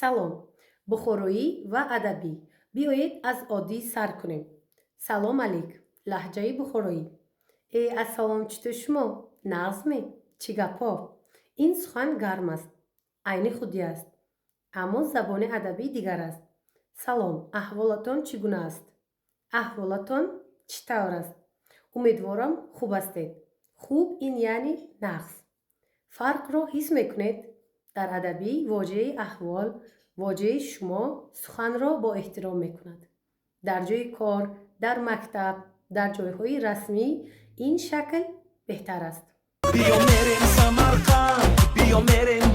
Салом бухороӣ ва адабӣ. Биёед, аз оддӣ сар кунем. Салом алейк, лаҳҷаи бухороӣ. Э, ассалом, чутур шумо, нағзме, чӣ гапҳо? Ин сухан гарм аст, айни худӣ аст, аммо забони адабӣ дигар аст. Салом, аҳволатон чӣ гуна аст? Аҳволатон чӣ тавр аст? Умедворам, хуб ҳастед. Хуб ин яъне нағз. Фарқро ҳис мекунед? Дар адабӣ вожаи аҳвол, вожаи шумо суханро бо эҳтиром мекунад. Дар ҷойи кор, дар мактаб, дар ҷойҳои расмӣ ин шакл беҳтар аст. Биё, мерем Самарқанд, биё, мерем.